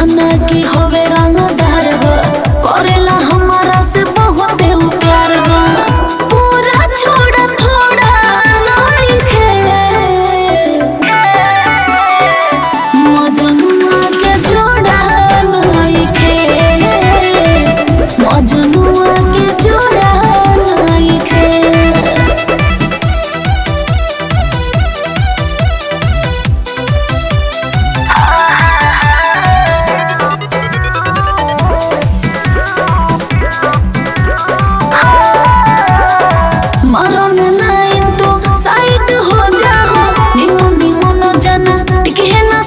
माना कि होवे रंगदार हो, करेला हमारा से बहुत उ प्यार हो। पूरा छोड़ा थोड़ा नइखे, मजनुआ के जोड़ा नइखे, मजनुआ के जोड़ा नइखे। मरण लाइन तो साइड हो जाओ, निमन निमन जाना टिके ना।